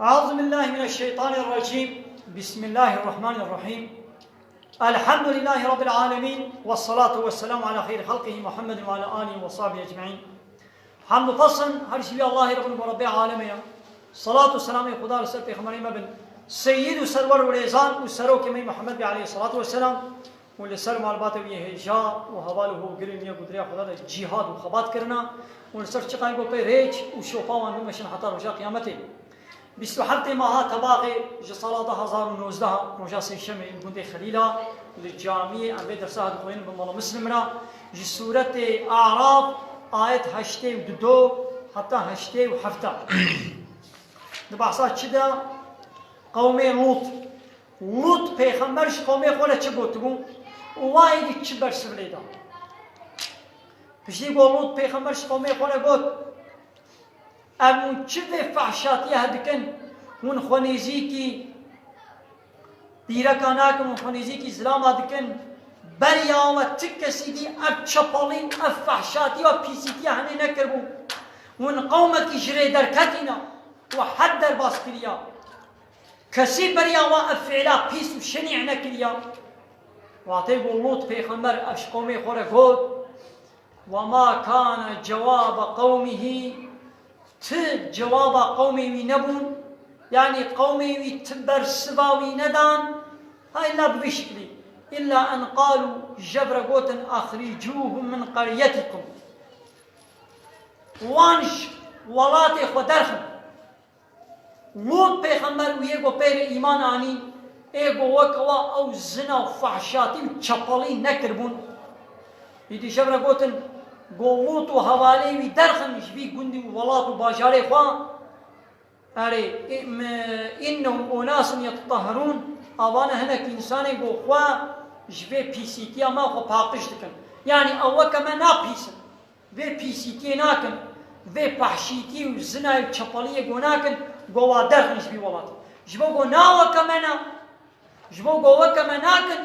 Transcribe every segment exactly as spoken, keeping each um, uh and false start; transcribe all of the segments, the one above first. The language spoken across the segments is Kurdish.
أعوذ بالله من الشيطان الرجيم. بسم الله الرحمن الرحيم. الحمد لله رب العالمين، والصلاة والسلام على خير خلقه محمد وعلى آله وصحبه أجمعين. Hamd û pesn her ji vî Allahê re bin bo Rebbê alemê ya. Salat û selamê Xuda li ser pêxemberê me bin. Seyyid û serwer û rêzan û serokê me Muhammed bê aleyhi salatu ve selam. Û li ser malbatê wî yê hêja û heval û hogirên yê gudirê Xuda de cîhad û xebat kirina û li ser çiqayê ku pê rêç û şopa wan bimeşin heta roja qiyametê. Bîst û heftê meha Tebaxê ji sala du hezar û nozdeh, roja sêşemê li gundê Xelîla, li camiyê em vê dersa dixwînin bi Mala Muslim re, ji sûretê Araf, ayet heştê û du heta heştê û heft. Di behsa çi de? Qewmê Lût. Lût pêxember ji qewmê xwe re çi gotibû û wa êdî çi bersiv lê da? Piştî ku Lût pêxember ji qewmê xwe re got, Em hûn çi vê fehşatiya dikin? Hûn xwe nêzîkî pîreka nakin, hûn xwe nêzîkî zilama dikin. Beriya we ti kesî dî ev çepelî û ev fehşatî û pîsîtiya henê nekiribû. Hûn qewmekî ji rê derketî ne û hed derbas kiriya. Kesî beriya we ev fiila pîs û şenî nekiriya. Watê ku Lût pêxember ev ji qewmê xwe re got, وما كان جواب قومه، ti cewaba qewmê wî nebûn, yanî qewmê wî ti bersiva wî nedan, ha illa bi vî şiklî. إلا أن قالوا، jev re gotin, أخرجوهم من قريتكم. Wan ji welatê xwe derxin. Lût pêxember û yê ku pê re îman anî, ê ku weke wa ew zina û fehşatî û çepelî nekiribûn. Îdî jev re gotin, ku Lût û hevalê wî derxin ji vî gundî û welat û bajarê xwe. Erê, ê, me, إنهم أناس يتطهرون, avane hinek însanê ku xwe ji vê pîsîtiya me xwe paqij dikin. Yanî ew weke me napîsin. Vê pîsîtiyê nakin, vê pehşîtî û zinayê û çepeliyê go nakin, go wa derxin ji vî welatî. Ji bo go na weke me ne, ji bo go weke me nakin,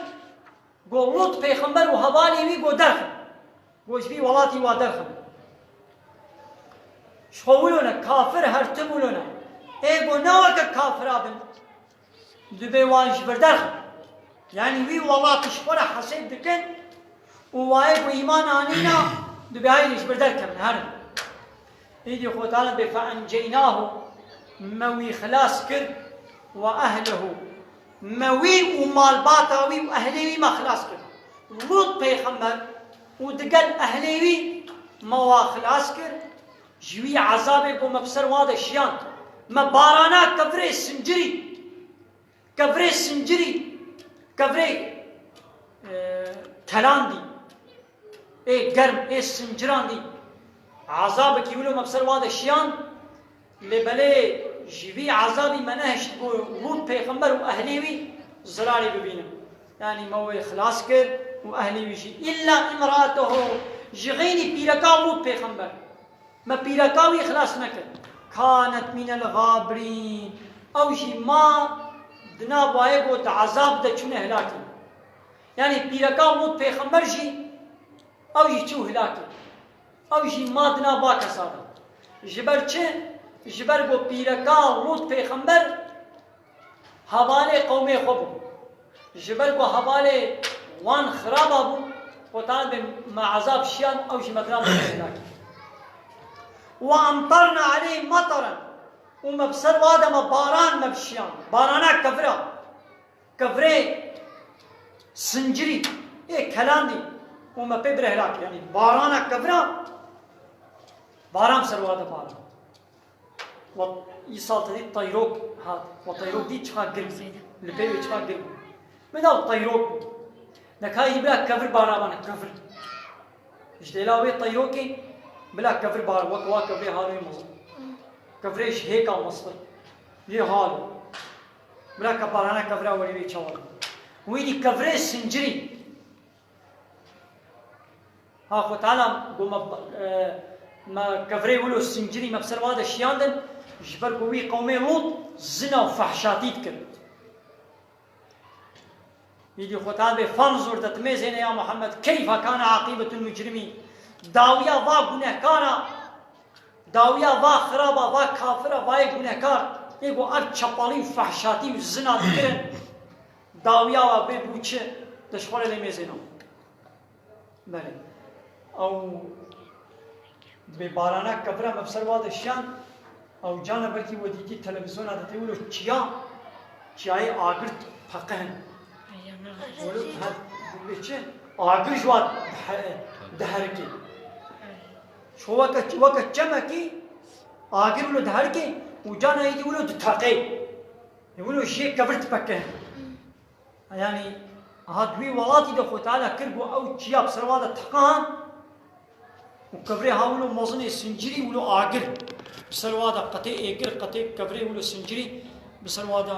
go Lût pêxember û hevalê wî go derxin. Go ji vî welatî wa derxin. Ji xwe wilo ne, kafir her tim wilo ne. Ê go ne weke kafira bin. Dibê wan ji vir derxin. Yanî wî welatî ji xwe re hesêb dikin û wayê ku îman anîna dibê hayrê ji vir derkevin, herin. Îdî Xwedana bê فأنجيناه, me wî xilas kir, وأهله, me wî û malbata wî û ehlê wî me xilas kir. Lût pêxember û digel ehlê wî me wa xilas kir. Ji wî ezabê ku me bi ser wa de şiyand, me barana kevirê sincirî, kevirê sincirî, kevirê, e, kelandî, ê germ, ê sincirandî. Ezabekî wilo me bi ser wa de şiyand, lê belê ji vî ezabî me nehişt ku Lût pêxember û ehlê wî zirarê bibînin. Yanî me wê xilas kir û ehlê wî jî. إلا امرأته, ji xeynî pîreka Lût pêxember. Me pîreka wî xilas nekir. كانت من الغابرين. Ew jî ma di nav wayê ku di ezab de çûne hilakê. Yanî pîreka Lût pêxember jî ew jî çû hilakê. Ew jî ma di nav va kesa de. Ji ber çi? Ji ber ku pîreka Lût pêxember hevalê qewmê xwe bû. Ji ber ku hevalê wan xiraba bû, Xwedana bê me ezab şiyan, ew jî me dira me hilakî. وأمطرنا عليهم مطرا, û me bi ser wa de me baran me bi şiyan. Barana kevira. Kevirê sincirî, ê kelandî, û me pê bire hilakî. Yanî barana kevira, baran ser wa de baran. We îsal te dît teyrok hat. We teyrok dît çiqa girm. Li pey wê çiqa girm. Min da teyrok bû. Neka yî bila kevir bara bana, kevir. Ji dêla wê teyrokê bila kevir bar, wek wa kevirê halê mezin. Kevirê ji hêka mestir. Yê hal. Bila ke barana kevira werî wê çawa. Wî dî kevirê sincirî. Ha, Xwe Teala got me, e, me kevirê wilo sincirî me bi ser wa de şiyandin, ji ber ku wî qewmê Lût zina û fehşatî dikir. Îdî Xwe Teala bê, فانظر, de dimêzêne ya Muhammed, كيف كان عاقبة المجرمين. Dawiya va gunehkara, dawiya va xiraba, va kafira, va yê gunehkar. Ê ku ev çepalî û fehşatî û zina dikirin, dawiya wa bê bû çi? Te ji xwe re lê mêzêna. Belê. Ew bê barana kevira me bi ser wa de şiyan, ew cana belkî we dîtî televîzyona de tê wilo çiya, çiyayê agir peqihin. Wilo he, bê çi? Agir ji wa dihe-, diherikê. Ji xwe weke, weke çemekî agir wilo diherikê û cana êdî wilo diteqê. Ê wilo jê kevir dipekihin. Yanî, ha di wî welatî de Xwe Teala kir ku ew çiya bi ser wa de teqan û kevirê ha wilo mezinê sincirî wilo agir bi ser wa de qetê êgir, qetê kevirê wilo sincirî bi ser wa de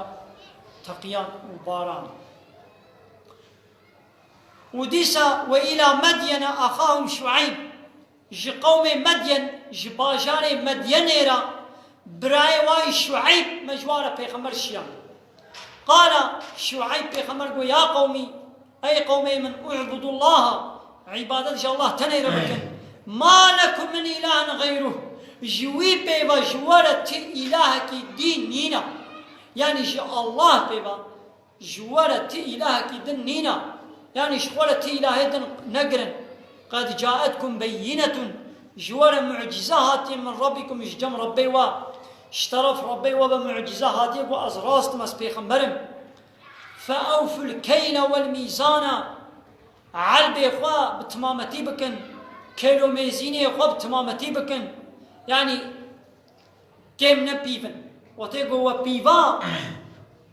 teqiyan û baran. Û dîsa, "Ve îlâ Medyene axahum Şueyb." Ji qewmê Medyen, ji bajarê Medyenê re birayê wan Şueyb me ji wan re pêxember şiyan. Qala Şueyb pêxember got, "Ya qewmî, ey qewmê min, u'budullaha, îbadet ji Allah tenê re bikin. Ma lekum min îlahin xeyruh." Ji wî pê ve ji we re ti îlahekî dî nîne. Yanî ji Allah pê ve ji we re ti îlahekî din nîne, yanî ji xwe re ti îlahê din negirin. Qed caetkum beyînetun, ji we re mucîze hatiye min Rabbikum, ji cem Rebbê we, ji teref Rebbê we ve mucîze hatiye ku ez rast im, ez pêxember im. Fe ewful keyle wel mîzana, elbê xwe bi timametî bikin, kêl û mêzînê xwe bi timametî bikin. Yanî kêm nepîvin. Wextê ku we pîva,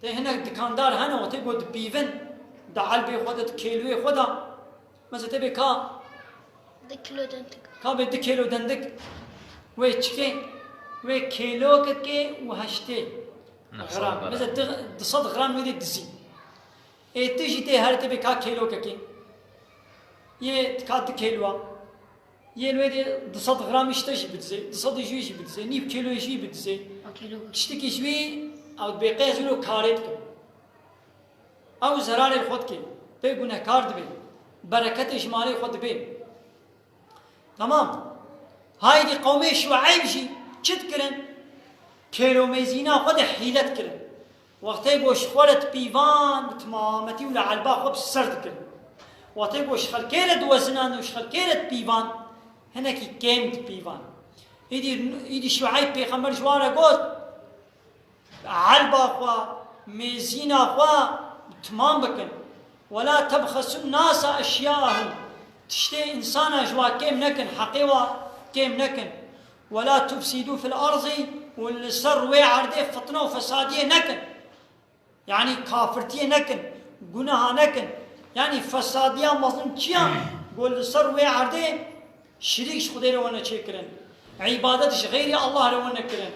tê hinek dikandar hene, wextê ku dipîvin, di elbê xwe de, di kêlûyê xwe de, mesela tê bê ka, Di kilo dendik. Ka bê di kêlo dendik, wê çikê, wê kêlokekê û heştê Neh sed gram. Gram. Mesela di, du sed gram wê dê dizî. Ê ti jî tê her tê bê ka kêlokekê. Yê ka di kêlwa. Yê li wê de du sed gram îşte jî bidizê, du sed jî jî bidizê, nîv kîlo jî bidizê. A kîlo. Tiştekî ji wî ew dibê qey ez wilo karê dikim. Ew zerarê xwe dikê, pê gunehkar dibê. Bereketê ji malê xwe dibê. Tamam. Haydî qewmê Şueyb jî çi dikirin? Kêlomêzîna xwe de hîle dikirin. Wextê ku ji xwe re dipîvan, bi timametî û li elba xwe bi ser dikin. Wextê ku ji xelkê re diwezinan û ji xelkê re dipîvan, hinekî kêm dipîvan. Îdî, îdî Şueyb pêxember ji wan re got, elba xwe, mêzîna xwe bi timam bikin. "Wela tebxesun nasa eşyaahum." Tiştê însana ji wa kêm nekin, heqê wa kêm nekin. "Wela tufsidû fil erdî", û li ser wê erdê fitne û fesadiyê nekin. Yanî kafirtiyê nekin, guneha nekin. Yanî fesadiya mezin çiya? Got li ser wê erdê şirîk ji Xwedê re wene çêkirin. Îbadet ji xeyrî Allah re wene kirin.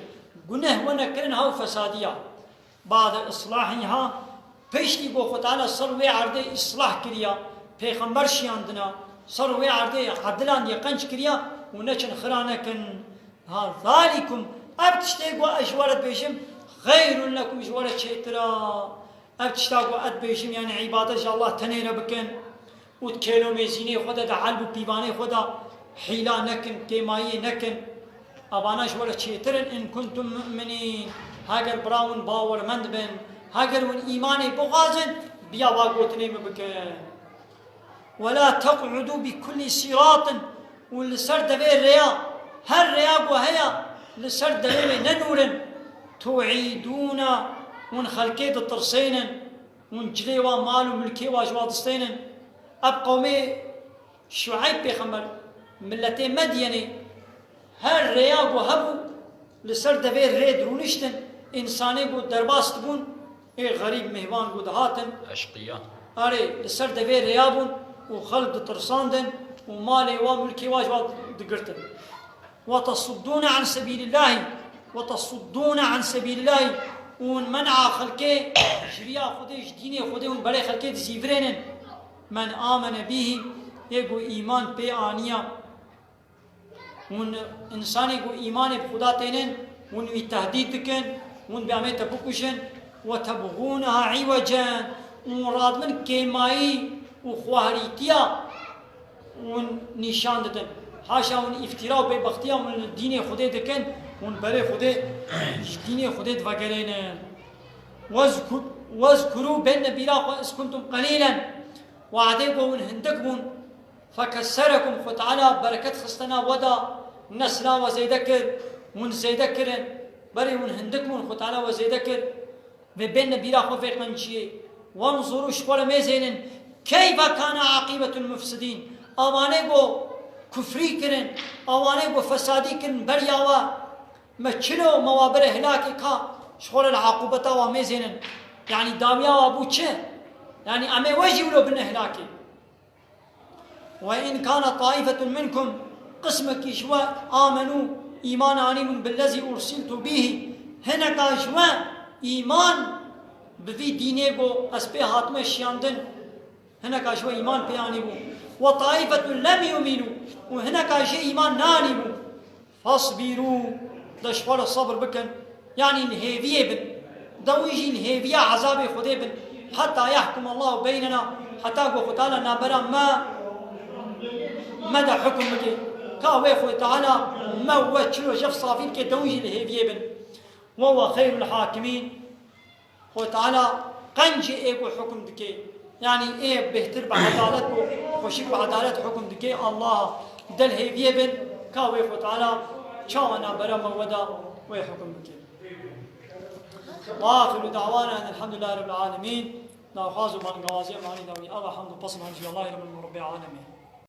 Guneh wene kirin, ha û fesadiya. Ba'de islahiha, piştî ku Xwe Teala ser wê erdê îslah kiriya, pêxember şiyandina, ser wê erdê edilandiye, qenc kiriya û neçin xira nekin. Ha, zalikum, ev tiştê ku ez ji we re dibêjim, xeyrun lekum, ji we re çêtir a. Ev tişta ku ez dibêjim, yanî îbadet ji Allah tenê re bikin. Û di kêlomêzînê xwe de, di elb û pîvanê xwe de hîla nekin, kêmayiyê nekin. Evana ji we re çêtir in, in kuntum mu'minîn. Heger bira hûn bawermend bin, heger hûn îmanê bixwazin, biya va gotinê min bikin. "Wela teq'udû bi kullî sîratin", û li ser devê rêya, her rêya ku heye, li ser devê wê nenûrin. "Tu'îdûne", hûn xelkê ditirsênin. Hûn cilê wa, mal û milkê wa ji wa distênin. Ev qewmê Şueyb pêxember, miletê Medyenê, her rêya ku hebû, li ser devê rê dirûniştin, însanê ku derbas dibûn, ê xerîb, mêvan ku dihatin. Eşqiya. Erê, li ser devê rêya bûn û xelk ditirsandin û malê wa, milkê wa ji wa digirtin. "Ve tasuddûne an sebîlillahî, ve tasuddûne an sebîlillahî", hûn men'a xelkê ji riya Xwedê, ji dînê Xwedê hûn berê xelkê dizîvirênin. "Men amene bîhî", yê ku îman pê aniya. Hûn, însanê ku îmanê bi Xuda tênin, hûn wî tehdîd dikin, hûn bê em ê te bikujin. "Ve tebxûneha îwecen", hûn radibin kêmayî û xwehrîtiya hûn nîşan didin. Haşa hûn îftîra û bêbextiya hûn li dînê Xwedê dikin, Hûn berê Xwedê, ji dînê Xwedê divegerênin. Wezku-, wezkurû, bêne bîra xwe, iz kuntum qelîlen. We'dê ku hûn hindik bûn. Fekesserekum, Xwe Teala bereket xistena we da, nesla we zêde kir, hûn zêde kirin. Berê hûn hindik bûn, Xwe Teala we zêde kir. Vê bêne bîra xwe vê qenciyê. Wenzuru, ji xwe re mêzênin. Keyfe kane aqibetul mufsidîn. Awanê ku kufrî kirin, awanê ku fesadî kirin beriya we. Me çilo me wa bire hilakê ka ji xwe re li aqûbeta wa mêzênin. Yanî dawiya wa bû çi? Yanî em ê we jî wilo bine hilakê. Ve in kane taifetun minkum, qismekî ji we amenû, îman anîbûn, billezî ursiltu bîhî, hineka ji we îman bi vî dînê ku ez pê hatime şiyandin, hineka ji we îman pê anîbû. Ve taifetun lem yu'minu, û hineka jê îman neanîbû. Fasbirû, de ji xwe re sebir bikin, yanî li hêviyê bin. De wî jî li hêviya ezabê Xwedê bin. Heta yahkum Allahu beynena, heta ku Xwe Teala navbera me, me de hukm bike. Ka wê Xwe Teala me we çilo jev safî bike, de wî jî li hêviyê bin. Ve huve xeyrul hakimîn. Xwe Teala qencê ê ku hukm dike, yanî ê bêhtir bi edalet û xweşik bi edalet hukm dike, Allah del hêviyê bin, ka wê Xwe Teala çawa navbera me we da wê hukm bike. Ve axiru da'wana enelhamdülillahi rabbil alemin. Daxwaz û bangawaziya me anî dawî. Ava hamd û pesn ji Allahî Rabbil, Rabbil alemin.